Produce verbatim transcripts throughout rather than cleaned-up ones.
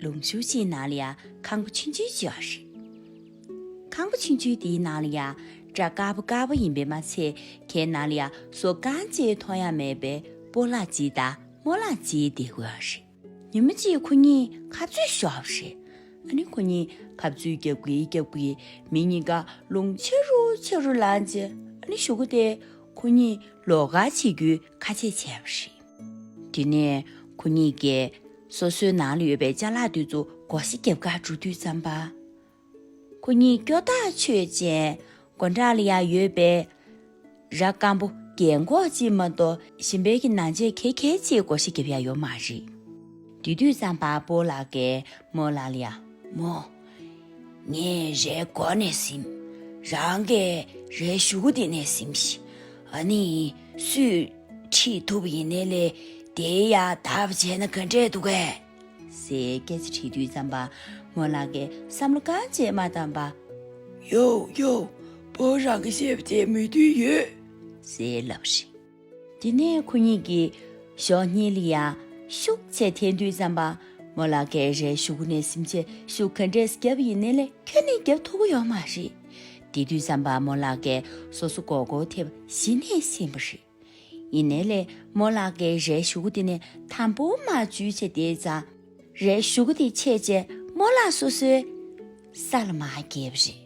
ལུང་ཤུར་གཅིག་ནང་ལ་ཡ་ཁང་པ་ཆུང་ཆུང་ཅིག་ཡོད་རེད། ཁང་པ་ཆུང་ཆུང་དེའི་ནང་ལ་ཡ་སྐྲ་དཀར་པོ་དཀར་པོ་ཡིན་པས་མ་ཚད། ཁའི་ནང་ལ་ཡ་སོ་རྐང་གཅིག་མཐོང་ཡ་མེད་པའི་སྤོ་ལགས་གཅིག་དང་རྨོ་ལགས་གཅིག་བསྡད་ཡོད་རེད། ཉིན་མོ་གཅིག་ཁོ་གཉིས་ཁ་རྩོད་ཤོར་བ་རེད། ཨ་ནི་ཁོ་གཉིས་ཁ་རྩོད་རྒྱབ་ཀྱིན་རྒྱབ་ཀྱིན་མི་གཉིས་ཀ་རླུང་ཆེ་རུ་ཆེ་རུ་ལངས་རྗེས། ཨ་ནི་གཞུག་གུ་དེ་ཁོ་གཉིས་ལོགས་ཀ་བྱེད་རྒྱུའི་ཁ་ཆད་བྱས་པ་རེད། དེ་ནས་ཁོ་གཉིས་ཀས་སོ་སོའི་ནང་ལ་ཡོད་པའི་ཅ་ལག་དེ་ཚོ་བགོ་བཤའ་རྒྱབ་གར་འགྲོ་དུས་ཙམ་པ། ཁོ་གཉིས་སྐྱོ་ཐག་ཆོད་ཅིང་། སྒོ་འགྲམ་ལ་ཡང་ཡོད་པའི་ར་སྐམ་པོ་རྒན་གོག་ཅིག་མ་གཏོགས་གཞན་པའི་གི་ནང་ཆས་ག་ག་ཅིག་བགོ་བཤའ་རྒྱབ་ཡ་ཡོད་མ་རེད། དེ་དུས་ཙམ་པ་སྤོ་ལགས་ཀྱིས་རྨོ་ལགས་ལ་ཡ། རྨོ། ངས་རའི་མགོ་ནས་ཟིན། རང་གིས་རའི་གཞུག་གུ་དེ་ནས་ཟིན་ཤིག་ཨ་ནི་སུས་ཁྲིད་ཐུབ་ཡིན་ནའི་ལས་དེའི་ཡ་བདག་པ་བྱས་ན་ག་འདྲས་འདུག་གས། ཟེར་སྐད་ཆ་དྲིས་དུས་ཙམ་པ་རྨོ་ལགས་ཀྱིས་བསམ་བློ་གང་བྱས་མ་བཏང་པ། ཡོ་ཡོ། སྤོ་རང་གིས་བཤད་པ་དེ་མོས་མཐུན་ཡོད། ཟེར་ལབ་པ་རེད། དེ་ནས་ཁོ་གཉིས་ཀྱིས་གཞོགས་གཉིས་ལ་ཡ་ཤུགས་ཆེ་འཐེན་དུས་ཙམ་པ་རྨོ་ལགས་ཀྱིས་རའི་གཞུག་གུ་ནས་ཟིན་བྱས་ཤུགས་ག་འདྲས་བརྒྱབ་ཡིན་ནའི་ལས་ཁྱོན་ནས་བརྒྱབ་ཐུབ་ཀྱི་ཡོད་མ་རེད། དེ་དུས་ཙམ་པ་རྨོ་ལགས་ཀྱིས་སོ་སོ་མགོ་སྐོར་ཐེབས་གཞི་ནས་ཟིན་པ་རེད། ཡིན་ནའི་ལས་རྨོ་ལགས་ཀྱིས་རའི་གཞུག་གུ་དེ་ནས་དམ་པོ་མར་འཇུས་བྱས་བསྡད་ཙང་། རའི་གཞུག་གུ་དེ་ཆད་བྱས་རྨོ་ལགས་སོ་སོའི་ས་ལ་མར་འགྱེལ་བ་རེད།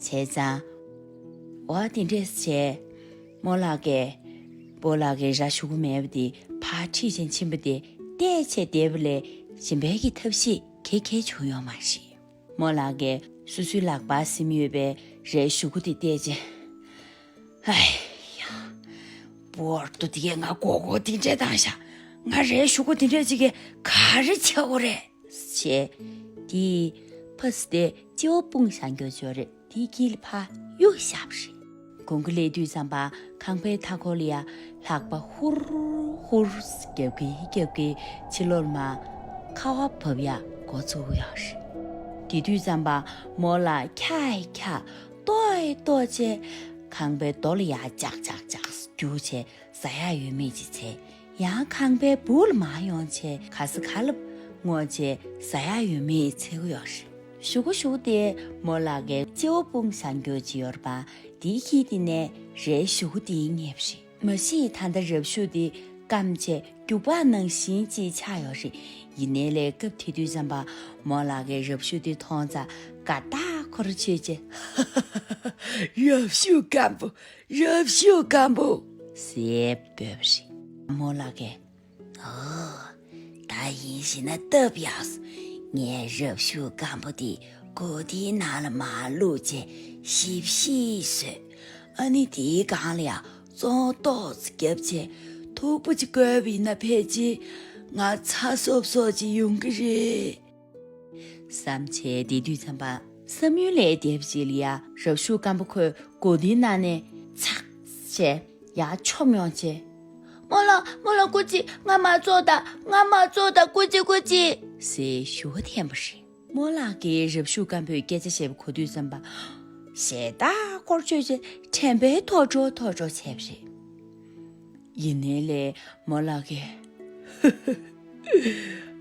བྱས་ཙང་། འོ་དེ་འདྲས་བྱས། རྨོ་ལགས་ཀྱིས་སྤོ་ལགས་ཀྱི་ར་གཞུག་གུ་མེད་པ་དེ་ཕར་ཁྲིད་བྱས་ཕྱིན་པ་དེ་བལྟས་བྱས་བསྡད་པ་ལས་གཞན་པའི་གི་ཐབས་ཤེས་ག་ག་བྱུང་ཡོད་མ་རེད། རྨོ་ལགས་ཀྱིས་སོ་སོའི་ལག་པར་ཟིན་ཡོད་པའི་རའི་གཞུག་གུ་དེ་བལྟས་རྗེས། ཨའི་ཡ། བོར་དུ་དེ་གས་ང་མགོ་སྐོར་དེ་འདྲས་བཏང་ཤག་ང་རའི་གཞུག་གུ་དེ་འདྲས་ཅིག་གིས་ག་རེ་བྱེད་དགོས་རེད། ཞེས། དེས་ཕ་སི་དེ་སྤྱི་བོ་དཔུང་བཞག་འགྱོ་ཅོ་རེད། དེའི་དཀྱིལ་ལ་ཕར་གཡུག་བཞག་པ་རེད། དགུན་ཁ་སླེབས་དུས་ཙམ་པ་ཁང་པའི་མཐའ་འཁོར་ལ་ཡ་ལྷགས་པ་ཧུར་ཧུར་རྒྱབ་ཀྱིན་རྒྱབ་ཀྱིན་ཕྱི་ལོགས་ལ་མར་ཁ་བ་བབས་ཡ་འགོ་བཙུགས་ཡོད་རེད། དེ་དུས་ཙམ་པ་རྨོ་ལགས་འཁྱག་ཡི་འཁྱག་ལྟོགས་ཡི་ལྟོགས་བྱས། ཁང་པའི་རྡོ་ལ་ཡ་ཅག་ཅག་ཅག་རྒྱུགས་བྱས། ཟ་ཡག་ཡོད་མེད་ཅིག་བྱས། ཡང་ཁང་པའི་སྦུག་ལ་མར་ཡོང་བྱས། ག་ས་ག་ལ་སྔོག་བྱས་ཟ་ཡག་ཡོད་མེད་འཚོལ་གྱི་ཡོད་རེད། གཞུག་གུ་གཞུག་གུ་དེ་རྨོ་ལགས་ཀྱིས་སྤྱི་བོ་དཔུང་བཞག་འགྱོ་ཅིག་ཡོད་རེད་པ། དེའི་དཀྱིལ་དེ་ནས་རའི་གཞུག་གུ་དེ་རྙེད་པ་རེད། མ་གཞི་ད་ལྟ་རབ་ཤུགས་དེ་སྐམ་བྱས་རྒྱུག་པ་ནང་བཞིན་ཅིག་ཆགས་ཡོད་རེད། ཡིན་ནའི་ལས་སྐབས་དེ་དུས་ཙམ་པ་རྨོ་ལགས་ཀྱིས་རབ་ཤུགས་དེ་མཐོང་ཙང་དགའ་ཐག་ཁོ་རང་ཆོད་བྱས། རབ་ཤུགས་སྐམ་པོ། རབ་ཤུགས་སྐམ་པོ། ཟེར་འབོད་པ་རེད། རྨོ་ལགས་ཀྱིས། ཨོ། ད་ཡིན་ཞེ་ན་སྟབས་ཡག་སོང་། ངས་རབ་ཤུགས་སྐམ་པོ་དེ་གོ་དེའི་ནང་ལ་མར་བླུགས་བྱས་ཞིབ་ཞིབ་བཟོས། ཨ་ནི་དེའི་སྒང་ལ་ཡ་བཙོང་ཏོག་ཙམ་བརྒྱབ་བྱས་མཐུག་པོ་ཅིག་བསྐོལ་བ་ཡིན་ན་ཕལ་ཆེར་ང་ཚ་སོབ་སོབ་ཅིག་ཡོང་གི་རེད། བསམ་བྱས་བསྡད་དུས་ཙམ་པ་བསམ་ཡུལ་ལས་འདས་པ་ཅིག་ལ་ཡ་རབ་ཤུགས་སྐམ་པོ་ཁོས་གོ་དེའི་ནང་ནས་ཚག་བྱས་ཡར་མཆོངས་ཡོང་བྱས། རྨོ་ལགས། རྨོ་ལགས། སྐུ་མཁྱེན། ང་མ་བཙོངས་དང་། ང་མ་བཙོངས་དང་། སྐུ་མཁྱེན། སྐུ་མཁྱེན། ཟེར་ཞུ་བ་འཐེན་པ་རེད། རྨོ་ལགས་ཀྱིས་རབ་ཤུགས་སྐམ་པོས་སྐད་ཆ་བཤད་པ་གོ་དུས་ཙམ་པ། ཞེ་དྲག་ཀོར་ཆོད་བྱས་དྲན་པས་ཐོར་འགྲོ་ཐོར་འགྲོ་བྱས་པ་རེད། ཡིན་ནའི་ལས་རྨོ་ལགས་ཀྱིས།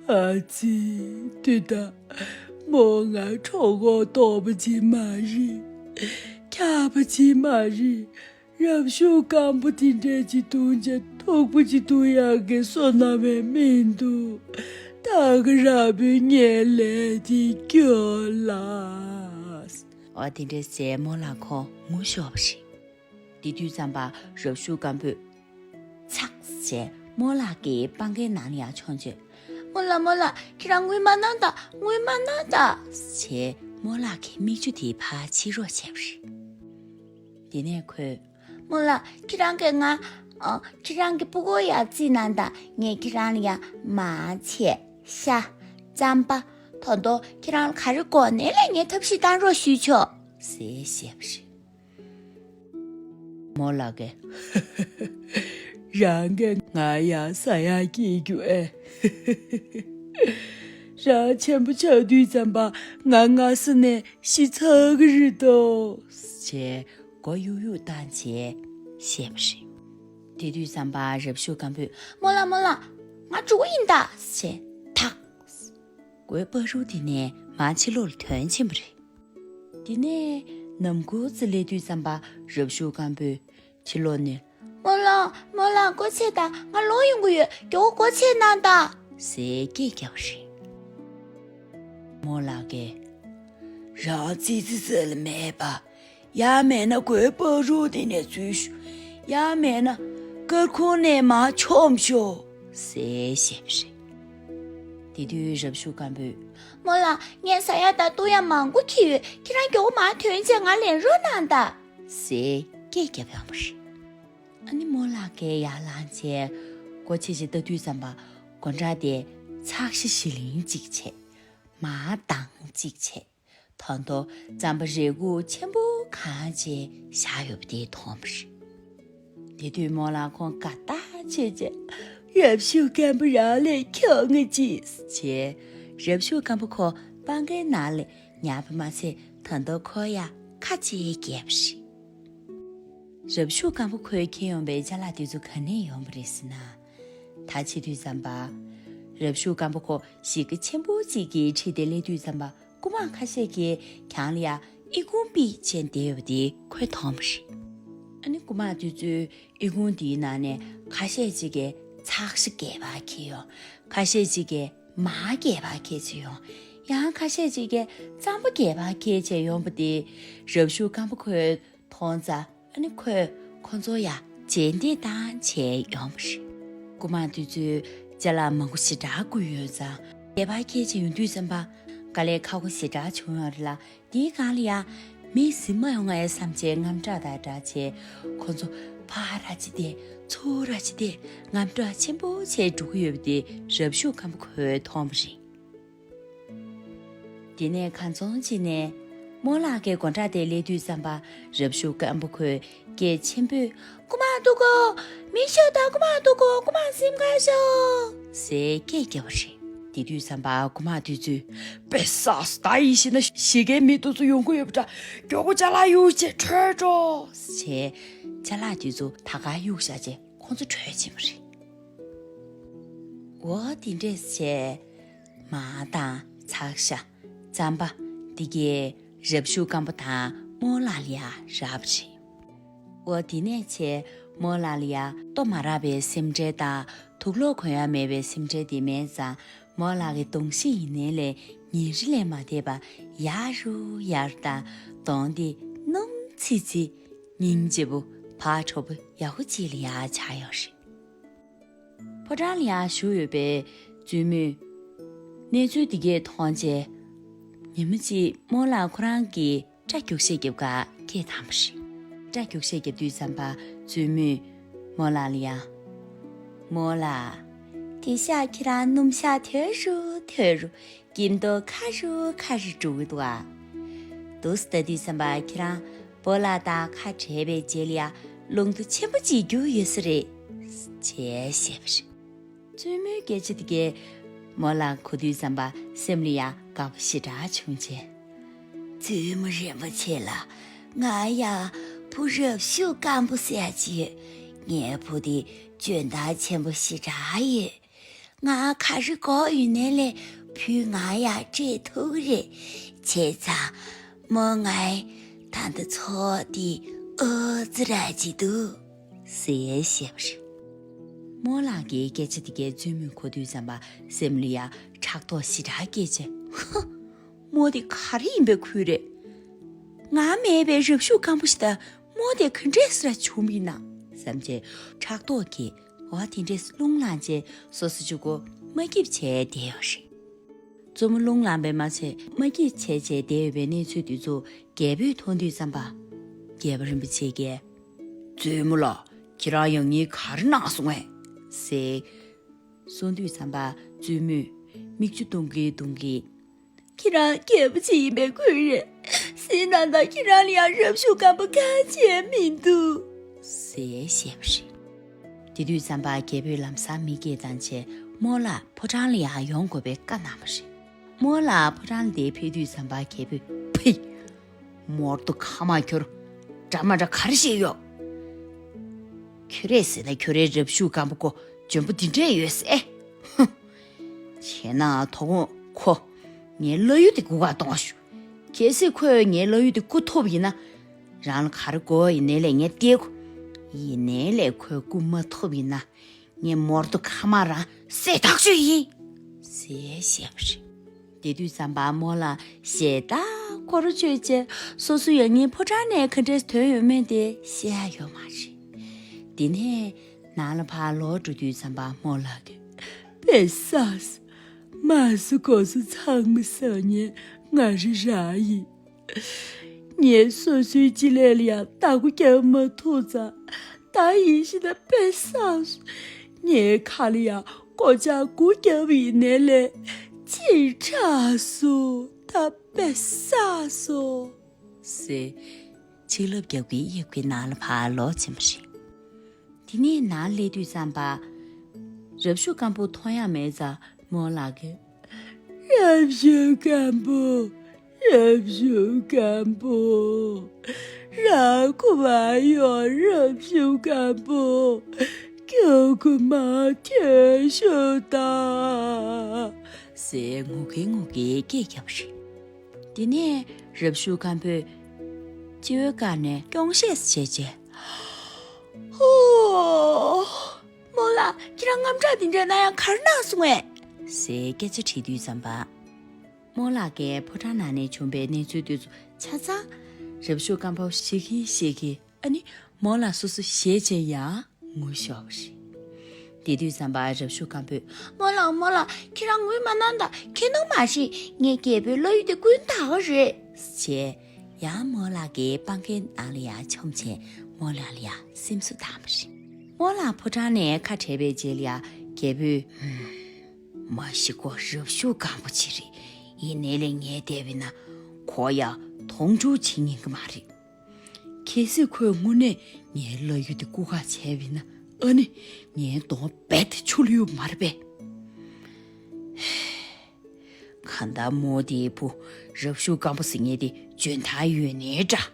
ཨ་ཙི། དུས་ད་རྨོ་ང་གྲོད་ཁོག་ལྟོགས་པ་ཅིག་མ་རེད། འཁྱག་པ་ཅིག་མ་རེད། རབ་ཤུགས་སྐམ་པོ་དེ་འདྲས་ཅིག་འཐུང་བྱས་མཐུག་པོ་ཅིག་འཐུང་ཡག་གི་བསོད་ནམས་མི་འདུག་ད་ག་རང་བུ་ངའི་ལས་དེ་སྐྱོ་ལ། འོ་དེ་འདྲས་ཟེར་རྨོ་ལགས་ཁོ་ངུ་ཤོར་བ་རེད། དེ་དུས་ཙམ་པ་རབ་ཤུགས་སྐམ་པོས་ཚག་བྱས་རྨོ་ལགས་ཀྱི་པང་ཁའི་ནང་ལ་ཡར་མཆོངས་བྱས། རྨོ་ལགས། རྨོ་ལགས། ཁྱེད་རང་ངུས་མ་གནང་དང་། ངུས་མ་གནང་དང་། ཞེས་རྨོ་ལགས་ཀྱི་མིག་ཆུ་དེ་ཕར་ཕྱིས་རོགས་བྱས་པ་རེད། དེ་ནས་ཁོས། རྨོ་ལགས། ཁྱེད་རང་གིས་ང་། ཨ། ཁྱེད་རང་གི་ཕྲུ་གུ་ཡར་བརྩིས་གནང་དང་། ངས་ཁྱེད་རང་ལ་ཡ་མར་ཕྱེད། ཤ། རྩམ་པ། ད་དུང་ཁྱེད་རང་ལ་ག་རེ་དགོས་ནའི་ལས་ངས་ཐབས་ཤེས་བཏང་རོགས་ཞུས་ཆོག་ཟེར་བཤད་པ་རེད། རྨོ་ལགས་ཀྱིས། རང་གིས་ང་ཡར་ཟ་ཡག་སྐྱེལ་རྒྱུ་ཨེ། རང་ཆེན་པོ་ཆགས་དུས་ཙམ་པ་ང་སྔ་ས་ནས་ཤི་ཚར་གི་རེད་དོ། ཞེས་མགོ་གཡུག་གཡུག་བཏང་བྱས་བཤད་པ་རེད། དེ་དུས་ཙམ་པ་རབ་ཤུགས་སྐམ་པོས། རྨོ་ལགས། རྨོ་ལགས། ང་འགྲོ་གི་ཡིན་ད། ཞེས་ཐག་གོས་སྤ་རུ་དེ་ནས་མར་ཕྱི་ལོགས་ལ་ཐོན་ཕྱིན་པ་རེད། དེ་ནས་ནམ་གུང་ཙམ་སླེབས་དུས་ཙམ་པ་རབ་ཤུག་སྐམ་པོས་ཕྱི་ལོགས་ནས། རྨོ་ལགས། རྨོ་ལགས། སྒོ་ཕྱེ་དང་། ང་ལོག་ཡོང་གི་ཡོད། མགྱོགས་པོ་སྒོ་ཕྱེ་གནང་དང་། ཟེར་སྐད་བརྒྱབ་པ་རེད། རྨོ་ལགས་ཀྱིས། རང་ཙི་ཙི་ཙི་ལ་མེད་པ། ཡང་མེད་ན་གོས་སྤ་རུ་དེ་ནས་འཛུལ་ཤོག། ཡང་མེད་ན་སྐར་ཁུང་ནས་མར་མཆོངས་ཤོག་ཟེར་བཤད་པ་རེད། དེ་དུས་རབ་ཤུག་སྐམ་པོས། རྨོ་ལགས། ངས་ཟ་ཡག་དང་བཏུང་ཡག་མང་པོ་འཁྱེར་ཡོད། ཁྱེད་རང་མགྱོགས་པོ་མར་ཐོན་བྱས་ང་ལེན་རོགས་གནང་དང་། ཟེར་སྐད་བརྒྱབ་ཡོང་བ་རེད། ཨ་ནི་རྨོ་ལགས་ཀྱིས་ཡར་ལངས་བྱས་སྒོ་ཕྱེ་བྱས་ལྟ་དུས་ཙམ་པ་སྒོ་འགྲམ་དེ་ཚགས་ཤ་ཞིག་ལེན་གཅིག་བྱས། མར་ལྡང་གཅིག་བྱས། ད་དུང་རྩམ་པ་རས་ཁུག་ཆེན་པོ་གང་བྱས་བཞག་ཡོད་པ་དེ་མཐོང་བ་རེད། དེ་དུས་རྨོ་ལགས་ཁོང་དགའ་ཐག་ཆོད་བྱས། རབ་ཤུག་སྐམ་པོ་རང་ལ་ཁྱོང་ངེས་ཅིག་བྱས། རབ་ཤུག་སྐམ་པོ་ཁོ་པང་ཁའི་ནང་ལ་ཉར་བ་མ་ཚད་ད་དུང་ཁོ་ཡར་ཁ་ཕྱེ་བརྒྱབ་པ་རེད། རབ་ཤུག་སྐམ་པོ་ཁོས་ཁྱེར་ཡོང་པའི་ཅ་ལག་དེ་ཚོ་ག་ནས་ཡོང་བ་རེད་ཟེར་ན། ད་ཕྱི་དུས་ཙམ་པ། རབ་ཤུག་སྐམ་པོ་ཁོ་གཞིས་ཀ་ཆེན་པོ་གཅིག་གི་འཁྲིས་དེར་སླེབས་དུས་ཙམ་པ། རྐུ་མ་ཁ་ཤས་ཀྱིས་གྱང་ལ་ཡར་ཨི་ཁུང་ཕུད་བྱས་བསྡད་ཡོད་པ་དེ་ཁོས་མཐོང་བ་རེད། ཨ་ནི་རྐུ་མ་དེ་ཚོས་ཨི་ཁུང་དེའི་ནང་ནས་ཁ་ཤས་ཅིག་གིས་ཚགས་ཤ་རྒྱས་པ་ཁྱེར་ཡོང་། ཁ་ཤས་ཅིག་གིས་མར་རྒྱས་པ་ཁྱེར་བྱས་ཡོང་། ཡང་ཁ་ཤས་ཅིག་གིས་རྩམ་པ་རྒྱས་པ་ཁྱེར་བྱས་ཡོང་པ་དེ་རབ་ཤུག་སྐམ་པོ་ཁོས་མཐོང་ཙང་། ཨ་ནི་ཁོས་ཁོ་ཚོ་ཡར་རྗེས་འདེད་བཏང་བྱས་ཡོང་བ་རེད། རྐུ་མ་དེ་ཚོས་ཅ་ལག་མང་པོ་ཞེ་དྲག་བརྐུས་ཡོད་ཙང་། རྒྱས་པ་ཁྱེར་བྱས་ཡོང་དུས་ཙམ་པ། དཀའ་ལས་ཁག་པོ་ཞེ་དྲག་བྱུང་ཡོད་རེད་ལ། དེའི་སྒང་ལ་ཡང་མི་ཟིན་མ་ཡོང་ངས་བསམ་བྱས་དངངས་སྐྲག་དང་སྦྲགས་བྱས། ཁོ་ཚོ་ཕར་ར་ཅིག་བསྡད། ཚུར་ར་ཅིག་བསྡད། དངངས་སྐྲག་ཆེན་པོ་བྱས་འགྲོ་གི་ཡོད་པ་དེ་རབ་ཤུག་སྐམ་པོ་ཁོས་མཐོང་བ་རེད། དེ་ནས་གང་བྱུང་བྱས་ནས་རྨོ་ལགས་ཀྱི་སྒོ་འགྲམ་དེར་སླེབས་དུས་ཙམ་པ། རབ་ཤུག་སྐམ་པོ་ཁོས་སྐད་ཆེན་པོས། རྐུ་མ་འདུག་གོ། མེ་ཤོག་དང་རྐུ་མ་འདུག་གོ། རྐུ་མ་གཟིམ་ག་ཤོག་ཟེར་སྐད་བརྒྱབ་པ་རེད། དེ་དུས་ཙམ་པ་རྐུ་མ་དེ་ཚོས། པེ་ས་སི། ད་ཡིན་ཞེ་ན་གཞིས་ཀའི་མི་དེ་ཚོ་ཡོང་གི་ཡོད་པ་འདྲ། མགྱོགས་པོ་ཅ་ལག་གཡུག་བྱས་བྲོས་འགྲོ་ཟེར། ཅ་ལག་དེ་ཚོ་ད་ག་གཡུག་བཞག་བྱས་ཁོང་ཚོ་བྲོས་ཕྱིན་པ་རེད། འོ་དེ་འདྲས་བྱས། མར་དང་ཚགས་ཤ། རྩམ་པ། འདི་གས་རབ་ཤུག་སྐམ་པོ་དང་རྨོ་ལགས་ལ་ཡར་རག་པ་རེད། འོ་དེ་ནས་བྱས་རྨོ་ལགས་ལ་ཡར་ལྟོ་མ་རག་པའི་སེམས་ཁྲལ་དང་དུག་ལོག་གོན་ཡག་མེད་པའི་སེམས་ཁྲལ་དེ་མེད་ཙང་། རྨོ་ལགས་ཀྱི་གདོང་ཤེས་ཡིན་ནའི་ལས་ཉིན་རེ་ལས་མ་འདས་པར་ཡར་རུ་ཡར་དང་གདོང་དེ་སྣུམ་ཚིལ་ཚིལ། སྙིང་རྗེ་པོ། བག་དྲོ་པོ་ཡག་པོ་ཅིག་ལ་ཡར་ཆགས་ཡོད་རེད། ཕོ་བྲང་ལ་ཡར་བཞུགས་ཡོད་པའི་བཙུན་མོས་གནས་ཚུལ་འདི་གས་མཐོང་རྗེས། ཉིན་མོ་གཅིག་རྨོ་ལགས་ཁོ་རང་གི་སྐྲ་རྒྱུག་ཤད་རྒྱབ་ག་སྐད་བཏང་བ་རེད། སྐྲ་རྒྱུག་ཤད་རྒྱབ་དུས་ཙམ་པ་བཙུན་མོས་རྨོ་ལགས་ལ་ཡར། རྨོ་ལགས། དེང་སང་ཁྱེད་རང་སྣུམ་ཞག་དོད་རུ་དོད་རུ། སྐྱིད་མདོག་ཁ་རུ་ཁ་རུ་འགྲོ་གི་འདུག་ཨ། འདུག་སེ་ལྟ་དུས་ཙམ་པ་ཁྱེད་རང་སྤོ་ལགས་དང་ཁ་བྲལ་བའི་རྗེས་ལ་ཡ་རླུང་རྟ་ཆེན་པོ་ཅིག་རྒྱུག་ཡོད་ས་རེད། ཅེས་བཤད་པ་རེད། བཙུན་མོའི་སྐད་ཆ་དེ་གས་རྨོ་ལགས་གོ་དུས་ཙམ་པ་སེམས་ལ་ཡ་དགའ་པོ་ཞེ་དྲག་བྱུང་བྱས། བཙུན་མོ་རིན་པོ་ཆེ་ལགས། ང་ཡ་བུ་རབ་ཤུགས་སྐམ་པོ་ཟེར་ཡ་ཅིག་ཡོད། ངའི་བུ་དེ་འཇོན་ཐང་ཆེན་པོ་ཞེ་དྲག་ཡོད། ང་ག་རེ་དགོས་ཡོད་ནའི་ལས་བུས་ང་ཡ་སྤྲད་ཐུབ་ཀྱི་རེད། བྱས་ཙང་རྨོ་ངའི་ད་ལྟ་ཚོགས་འདི་ཨོ་ཙི་ར་ཅིག་འདུག་ཟེར་བཤད་པ་རེད། རྨོ་ལགས་ཀྱི་སྐད་ཆ་དེ་གས་བཙུན་མོས་གོ་དུས་ཙམ་པ་སེམས་ལ་ཡ་ཕྲག་དོག་ཞེ་དྲག་སྐྱེས་བྱས། ཧ། རྨོ་དེ་ག་རེ་ཡིན་པའི་ཁུལ་རེད། ང་མེད་པའི་རབ་ཤུགས་སྐམ་པོ་ཞིག་དང་རྨོ་དེ་ག་འདྲས་སེ་ར་བྱུང་བ་ཡིན་ན་བསམ་བྱས་ཕྲག་དོག་གིས། འོ་དེ་འདྲས་རླུང་ལངས་བྱས་སོ་སོ་གཅིག་པོ་མ་སྐྱིད་བྱས་བསྡད་ཡོད་རེད། བཙུན་མོ་རླུང་ལངས་པས་མ་ཚད་མ་སྐྱིད་བྱས་བྱས་བསྡད་ཡོད་པའི་གནས་ཚུལ་དེ་ཚོ་རྒྱལ་པོས་མཐོང་དུས་ཙམ་པ། རྒྱལ་པོ་རིན་པོ་ཆེ་གིས། བཙུན་མོ་ལགས། ཁྱེད་རང་ཡང་སྙིང་ག་རེ་གནང་སོང་ངས། ཟེར། གསུངས་དུས་ཙམ་པ་བཙུན་མོས་མིག་ཆུ་ཏུང་གི་ཏུང་གི། ཁྱེད་རང་རྒྱལ་པོ་ཅིག་ཡིན་པའི་ཁུལ་རེད། ཟིན་ན་ད་ཁྱེད་རང་ལ་ཡང་རབ་ཤུགས་སྐམ་པོ་གང་བྱས་མི་འདུག་ཟེར་བཤད་པ་རེད། དེ་དུས་ཙམ་པ་རྒྱལ་པོས་ལམ་སང་མི་སྐད་བཏང་བྱས་རྨོ་ལགས་ཕོ་བྲང་ལ་ཡར་ཡོང་དགོས་པའི་བཀའ་གནང་བ་རེད། རྨོ་ལགས་ཕོ་བྲང་དེར་ཕེབས་དུས་ཙམ་པ་རྒྱལ་པོས་ཕུད། མོར་ཏོ་ཁ་མ་ཁྱོར། འདྲ་མ་འདྲ་ག་རེ་བཤད་ཡོད། ཁྱོད་རེད་ཟེར་ན་ཁྱོད་རའི་རབ་ཤུགས་སྐམ་པོ་ཁོ་འཇོན་པོ་འདི་འདྲས་ཡོད་ཟེར། ཧུ། བྱས་ན་དོ་དགོང་ཁོ་ ངའི་བླ་གཡུ་དེ་སྒུག་ག་གཏོང་ཞུ། གལ་སྲིད་ཁོས་ངའི་བླ་གཡུ་དེ་རྐུ་ཐུབ་ཡིན་ན། རང་ལ་ག་རེ་དགོས་ཡིན་ནའི་ལས་ངས་སྟེར་དགོས། ཡིན་ནའི་ལས་ཁོས་རྐུ་མ་ཐུབ་ཡིན་ན། ངས་མོར་ཏོ་ཁ་མ་རང་བསད་ཐག་ཆོད་ཡིན། ཟེར་བཤད་པ་རེད། དེ་དུས་ཙམ་པ་མོ་ལ་ཞེ་དྲག་ཁོ་རང་ཆོས་བྱས། སོ་སོ་ཡང་ངའི་ཕོ་བྲང་ནས་ག་འདྲས་ཐོན་ཡོད་མེད་དེ་བཤད་ཡ་ཡོད་མ་རེད། དེ་ནས་ནང་ལ་ཕར་ལོག་འགྲོ་དུས་ཙམ་པ་མོ་ལགས་ཀྱིས། པེ་སག་སོ། མ་སུ་གོ་སུ་ཚང་མ་ས་ཉེ་ང་རི་ར་ཡིན། ངས་སོ་སོའི་སྤྱི་ལས་ལ་ཡང་བདག་པོ་རྒྱབ་མ་ཐུབ་ཙང་། ད་ཡིན་ཞིག་ན་པེ་སག་སོ། ངའི་ཁ་ལ་ཡང་སྒོ་ལྕགས་དགུ་བརྒྱབ་ཡིན་ནའི་ལས་ཅི་དྲག་སོ། ད་པེ་སག་སོ། ཟེར། ཆིག་ལབ་རྒྱབ་ཀྱི་གཡབ་ཀྱི་ནང་ལ་ཕར་ལོག་ཕྱིན་པ་རེད། དེ་ནས་ནང་སླེབས་དུས་ཙམ་པ། རབ་ཞུ་སྐམ་པོ་མཐོང་ཡ་མེད་ཙང་མོ་ལགས་ཀྱིས། རབ་ཞུ་སྐམ་པོ། རབ་ཞུ་སྐམ་པོ། ར་ཁུ་བ་ཡོ་རབ་ཞུ་སྐམ་པོ། ཀྱོ་ཁུ་མ་ཁྱོད་ཤོད་ད། ཟེར་ངུ་གི་ངུ་གི་སྐད་རྒྱབ་པ་རེད། དེ་ནས་རབ་ཞུ་སྐམ་པོས་སྤྱི་བོའི་བཀའ་ནས་སྐྱོང་བཤད་བྱས་རྗེས། ཧོ། མོ་ལགས་ཁྱེད་རང་དངངས་སྐྲག་འདི་འདྲ་ན་ཡང་ག་རེ་གནང་སོང་ངས། ཟེར་སྐད་ཆ་དྲིས་དུས་ཙམ་པ། མོ་ལགས་ཀྱིས་ཕོ་བྲང་ནང་ནས་བྱུང་བའི་གནས་ཚུལ་དེ་ཚོ་ཆ་ཚང་རབ་ཞུ་སྐམ་པོ་ཤེས་ཀྱིན་ཤེས་ཀྱིན། ཨ་ནི་མོ་ལ་སོ་སོ་ཞེད་བྱས་ཡང་ངུ་ཤོར་བ་རེད། དེ་དུས་ཙམ་པ་རབ་ཞུ་སྐམ་པོས། མོ་ལགས་མོ་ལགས་ཁྱེད་རང་ངུས་མ་གནང་ད། ཁྱེད་ནང་མ་ཤི་ངས་རྒྱལ་པོའི་བླ་གཡུ་དེ་ཀུན་བཏགས་པ་རེད། ཅེས་ཡང་མོ་ལགས་ཀྱི་པང་ཁའི་ནང་ལ་ཡང་མཆོངས་བྱས་མོ་ལགས་ལ་ཡང་སེམས་གསོ་བཏང་བ་རེད། མོ་ལགས་ཕོ་བྲང་ནས་ཁ་བྲལ་བའི་རྗེས་ལ་ཡང་རྒྱལ་པོས། མ་ཤི་ཁོ་རབ་ཞུ་སྐམ་པོ་ཅིག་རེད། ཡིན་ནའི་ལས་ངས་བལྟས་པ་ཡིན་ན་ཁོ་ཡ་མཐོང་ཆུང་བྱེད་ཉན་གི་མ་རེད། གལ་སྲིད་ཁོས་དངོས་གནས་ངའི་བླ་གཡུ་དེ་རྐུ་ཁ་བྱས་པ་ཡིན་ན་ཨ་ནི་ངའི་གདོང་རྦད་དེ་ཆུ་ལུད་མ་རེད་པས། གང་ལྟར་མོ་དེའི་བུ་རབ་ཞུ་སྐམ་པོ་ཟེར་མཁན་དེ་འཇོན་ཐང་ཡོད་ནའི་འདྲ།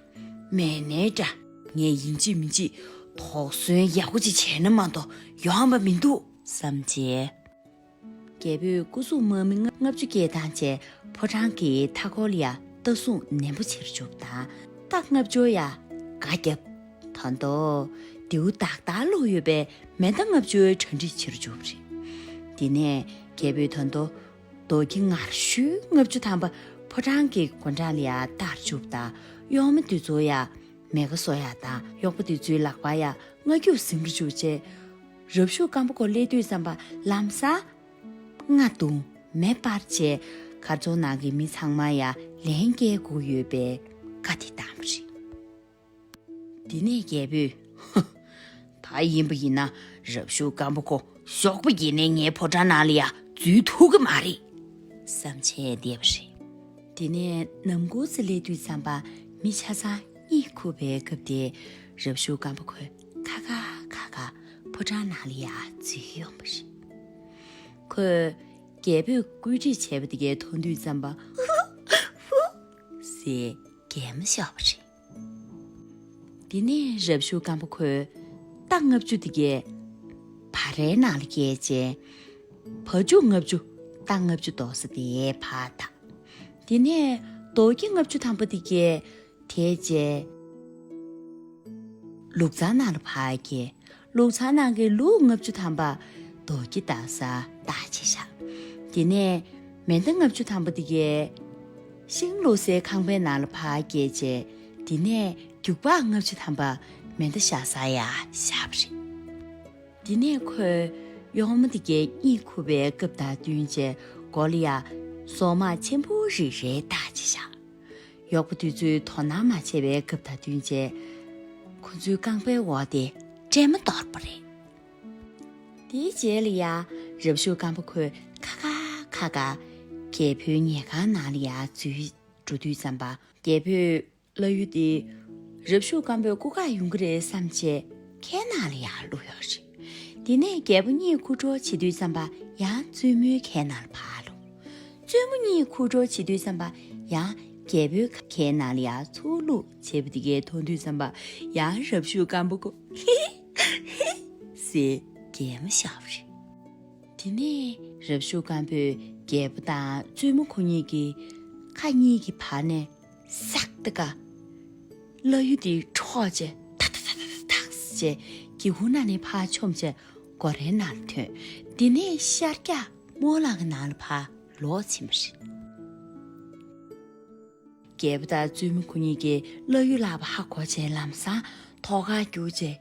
མེད་ནའི་འདྲ། ངས་ཡིན་གཅིག་མིན་གཅིག་དོགས་ཟོན་ཡག་པོ་ཅིག་བྱས་ན་མ་གཏོགས་ཡོང་བ་མི་འདུག་བསམ་བྱས། རྒྱལ་པོས་སྐུ་གཟུགས་དམར་མོ་ལྔ་བཅུ་སྐྱེལ་བཏང་བྱས་ཕོ་བྲང་གི་མཐའ་འཁོར་ལ་ཡ་ལྟ་སྲུང་ནན་པོ་བྱེད་རྒྱུ་དང་རྟ་ལྔ་བཅུ་ཡ་སྒ་བརྒྱབ། ད་དུང་རྡེའུ་དག་དག་བླུགས་ཡོད་པའི་མེ་མདའ་ལྔ་བཅུའི་གྲ་སྒྲིག་བྱེད་རྒྱུ་རེད། དེ་ནས་རྒྱལ་པོས་ད་དུང་རྡོ་ཁྱི་ངར་ཤུགས་ལྔ་བཅུ་ཐམ་པ་ཕོ་བྲང་གི་སྒོ་འགྲམ་ལ་ཡ་བཏགས་རྒྱུ་དང་གཡོག་མོ་དེ་ཚོ་ཡ་མེ་ཁ་གསོ་ཡ་དང་གཡོག་པོ་དེ་ཚོའི་ལག་པ་ཡ་རྔ་རྒྱུག་ཟིན་རྒྱུ་བྱས། རབ་ཞུ་སྐམ་པོ་ཁོ་སླེབས་དུས་ཙམ་པ་ལམ་སང་རྔ་བརྡུངས་མེ་སྤར་བྱས་མཁར་རྫོང་ནང་གི་མི་ཚང་མ་ཡ་ལན་སྐྱེལ་དགོས་ཡོད་པའི་བཀའ་དེ་བཏང་བ་རེད། དེ་ནས་རྒྱལ་པོས། ད་ཡིན་པ་ཡིན་ན་རབ་ཞུ་སྐམ་པོ་ཁོ་ཞོགས་པ་ཡིན་ནའི་ངའི་ཕོ་བྲང་ནང་ལ་ཡ་འཛུལ་ཐུབ་ཀྱི་མ་རེད། བསམ་བྱས་བསྡད་པ་རེད། དེ་ནས་ནམ་གུང་ཙམ་སླེབས་དུས་ཙམ་པ་མི་ཆ་ཚང་གཉིད་ཁུག་པའི་སྐབས་དེ་རབ་ཞུ་སྐམ་པོ་ཁོས་ཁ་ཁ་ཁ་ཁ་ཕོ་བྲང་ནང་ལ་ཡ་འཛུལ་ཡོང་བ་རེད། ཁོས་རྒྱལ་པོས་བཀོད་སྒྲིག་བྱས་པ་དེ་གའི་མཐོང་དུས་ཙམ་པ་ཧུ་ཧུ་ཟེར་གད་མོ་ཤོར་བ་རེད། དེ་ནས་རབ་ཞུ་སྐམ་པོ་ཁོས་རྟ་ལྔ་བཅུ་དེ་གའི་བ་རའི་ནང་ལ་བསྐྱལ་རྗེས། བ་ཕྱུགས་ལྔ་བཅུ་རྟ་ལྔ་བཅུ་འདོགས་ས་དེ་ཕར་བཏགས། དེ་ནས་རྡོ་ཁྱི་ལྔ་བཅུ་ཐམ་པ་དེ་གའི་དེད་རྗེས། ལུག་ཚང་ནང་ལ་ཕར་བསྐྱལ། ལུག་ཚང་ནང་གི་ལུག་ལྔ་བཅུ་ཐམ་པ་རྡོ་ཁྱི་བཏགས་ས་བཏགས་བྱས་བཞག་དེ་ནས་མེ་མདའ་ལྔ་བཅུ་ཐམ་པ་དེ་གའི་ཤིང་བླུག་སའི་ཁང་པའི་ནང་ལ་ཕར་བསྐྱལ་རྗེས། དེ་ནས་རྒྱུག་པ་ལྔ་བཅུ་ཐམ་པ་མེ་མདའ་བཞག་སར་ཡ་བཞག་པ་རེད། དེ་ནས་ཁོས་གཡོག་མོ་དེ་གའི་གཉིད་ཁུག་པའི་སྐབས་དང་བསྟུན་བྱས་སྒོ་ལ་ཡ་སོག་དམར་ཆེན་པོ་རེ་རེ་བཏགས་བྱས་བཞག་གཡོག་པོ་དེ་ཚོས་དོ་སྣང་མ་བྱས་པའི་སྐབས་དང་བསྟུན་བྱས། ཁོ་ཚོའི་རྐང་པའི་འོག་དེ་སྲན་མ་གཏོར་བ་རེད། དེའི་རྗེས་ལ་ཡ་རབ་ཞུ་སྐམ་པོ་ཁོས་ཁ་ཁ་ཁ་ཁ་རྒྱལ་པོའི་ཉལ་ཁང་ནང་ལ་ཡ་འཛུལ་འགྲོ་དུས་ཙམ་པ་རྒྱལ་པོས་བླ་གཡུ་དེ་རབ་ཞུ་སྐམ་པོའི་སྐུ་ཁ་ཡོང་གི་རེད་བསམ་བྱས་ཁའི་ནང་ལ་ཡ་བླུགས་ཡོད་རེད། དེ་ནས་རྒྱལ་པོ་གཉིད་ཁུག་འགྲོ་བྱེད་དུས་ཙམ་པ་ཡང་བཙུན་མོའི་ཁའི་ནང་ལ་ཕར་བླུགས། བཙུན་མོ་གཉིད་ཁུག་འགྲོ་བྱེད་དུས་ཙམ་པ་ཡང་རྒྱལ་པོའི་ཁའི་ནང་ལ་ཡ་ཚུར་བླུགས་བྱས་པ་དེ་གའི་མཐོང་དུས་ཙམ་པ་ཡང་རབ་ཞུ་སྐམ་པོ་ཁོ་ཧི་ཧི་ཧི་ཟེར་གད་མོ་ཤོར་བ་རེད། དེ་ནས་རབ་ཞུ་སྒམ་པོས་རྒྱལ་པོ་དང་བཙུན་མོ་ཁོ་གཉིས་ཀྱི་ཁ་གཉིས་ཀྱི་བར་ནས་སག་ཏི་ཀ་བླ་གཡུ་དེ་འཕྲོག་བྱས་ཐག་ཐག་ཐག་ཐག་ཐག་བྱས་སྒེའུ་ཁུང་ནང་ནས་ཕར་མཆོངས་བྱས་སྒོ་རའི་ནང་ལ་ཐོན། དེ་ནས་ཤར་རྒྱག་རྨོ་ལགས་ཀྱི་ནང་ལ་ཕར་ལོག་ཕྱིན་པ་རེད། རྒྱལ་པོ་དང་བཙུན་མོ་ཁོ་གཉིས་ཀྱིས་བླ་གཡུ་ལག་པ་ཧ་གོ་བྱས་ལམ་སང་ཐོག་ཁར་རྒྱུགས་བྱས།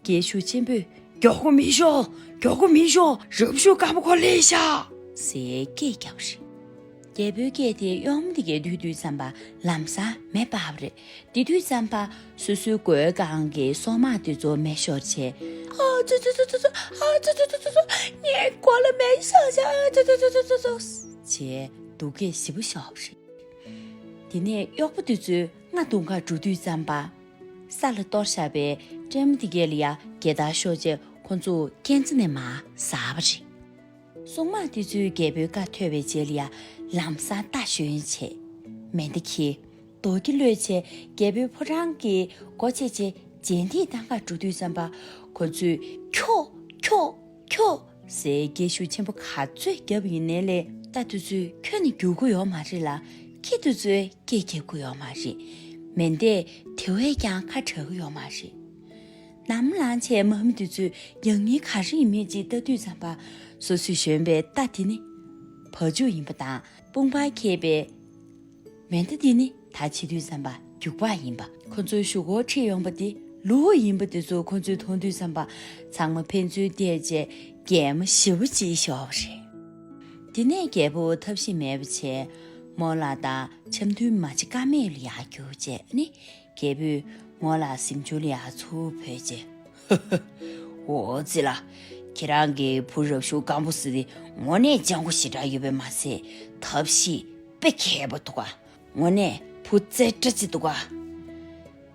རྒྱལ་ཤུག་ཆེན་པོས་མགྱོགས་པོ་མི་ཤོག་མགྱོགས་པོ་མི་ཤོག་རབ་ཞུ་སྒམ་པོ་ཁོ་སླེབས་ཤག་ཟེར་སྐད་རྒྱབ་པ་རེད། རྒྱལ་པོའི་སྐད་དེ་གཡོག་མོ་དེ་གས་ཐོས་དུས་ཙམ་པ་ལམ་སང་མེ་སྤར་བ་རེད། དེ་དུས་ཙམ་པ་སོ་སོའི་མགོའི་སྒང་གི་སོག་དམར་དེ་ཚོ་མེ་ཤོར་བྱས། ཨ་ཙི་ཙི་ཙི་ཙི་ཙི། ཨ་ཙི་ཙི་ཙི་ཙི་ཙི། ངའི་མགོ་ལ་མེ་ཤོར་བྱས། ཨ་ཙི་ཙི་ཙི་ཙི་ཙི་ཙི། ཅེས་སྡུག་སྐད་ཞེ་པོ་ཤོར་བ་རེད། དེ་ནས་གཡོག་པོ་དེ་ཚོས་རྔ་རྡུང་གར་འགྲོ་དུས་ཙམ་པ། ས་ལ་གཏོར་བཞག་པའི་སྲན་མ་དེ་གས་ལ་ཡ་རྒྱལ་དར་ཤོར་བྱས་ཁོ་ཚོ་རྐྱེན་རྩ་ནས་མར་ཟགས་པ་རེད། སོག་དམར་དེ་ཚོས་རྒྱལ་པོའི་བཀའ་ཐོས་པའི་རྗེས་ལ་ཡ་ལམ་སང་རྟ་ཞོན་བྱས། མེ་མདའ་འཁྱེར། རྡོ་སྐྱེས་གློད་བྱས་རྒྱལ་པོའི་ཕོ་བྲང་གི་སྒོ་ཕྱེ་བྱས་རྗེས་འདེད་བཏང་གར་འགྲོ་དུས་ཙམ་པ་ཁོ་ཚོས་ཁྱོ། ཁྱོ། ཁྱོ། ཟེར་སྐད་ཤུགས་ཆེན་པོ་ག་ཚོད་བརྒྱབ་ཡིན་ནའི་ལས་རྟ་དེ་ཚོས་ཁྱོན་ནས་རྒྱུག་གི་ཡོད་མ་རེད་ལ། ཁྱི་དེ་ཚོས་སྐད་རྒྱག་གི་ཡོད་མ་རེད། མེ་མདས་དེ་བས་ཀྱང་ཁ་གྲག་གི་ཡོད་མ་རེད། ནམ་ལངས་བྱས་དམག་མི་དེ་ཚོས་ཡང་སྙིང་ག་རེ་ཡིན་མིན་ཅིག་ལྟ་དུས་ཙམ་པ། སོ་སོས་ཞོན་པའི་རྟ་དེ་ནི་བ་ཕྱུགས་ཡིན་པ་དང་དཔུང་པར་འཁྱེར་པའི་མེ་མདའ་དེ་ནི་ད་བྱེད་དུས་ཙམ་པ་རྒྱུག་པ་ཡིན་པ། ཁོ་ཚོའི་གཞུག་གུར་ཁྲིད་ཡོང་པ་དེ་ལུག་ཡིན་པ་དེ་ཚོ་ཁོ་ཚོས་མཐོང་དུས་ཙམ་པ་ཚང་མ་ཕན་ཚུན་བལྟས་བྱས་གད་མོ་ཞེ་པོ་ཅིག་ཤོར་བ་རེད། དེ་ནས་རྒྱལ་པོ་ཐབས་ཤེས་མེད་པ་བྱས་རྨོ་ལགས་དང་འཆམ་མཐུན་མ་བྱེད་ཀ་མེད་ལ་ཡར་རྒྱུགས་བྱས་ནི་རྒྱལ་པོས་རྨོ་ལགས་གཟིམ་ཆུང་ལ་ཡར་ཚུར་བོས་བྱས། འོ་ཙི་ལ། ཁྱེད་རང་གི་བུ་རབ་ཤུག་སྐམ་པོ་ཟེར་དེ་དངོས་གནས་སྤྱང་པོ་ཞེ་དྲག་ཡོད་པས་མ་ཚད་ཐབས་ཤེས་དཔེ་མཁས་པོ་འདུག་ག་དངོས་གནས་བུ་རྩེ་གྲ་ཅིག་འདུག་ག་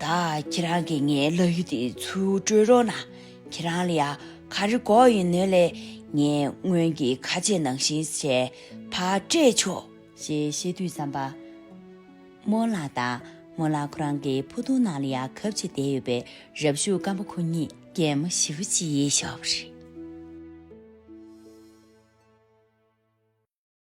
ད་ཁྱེད་རང་གིས་ངའི་བླ་གཡུ་དེ་ཚུར་སྤྲོད་རོགས་གནང་། ཁྱེད་རང་ལ་ཡ་ག་རེ་དགོས་ཡིན་ནའི་ལས་ངས་སྔོན་གྱི་ཁ་ཆད་ནང་བཞིན་བྱས་ཕར་སྤྲད་ཆོག་ཅེས་བཤད་དུས་ཙམ་པ། རྨོ་ལགས་དང་རྨོ་ལགས་ཁོ་རང་གི་ཕུ་ཐུང་ནང་ལ་ཡ་གབ་བྱས་བསྡད་ཡོད་པའི་རབ་ཤུག་སྐམ་པོ་ཁོ་གཉིས་གད་མོ་ཞེ་པོ་ཅིག་ཤོར་བ་རེད།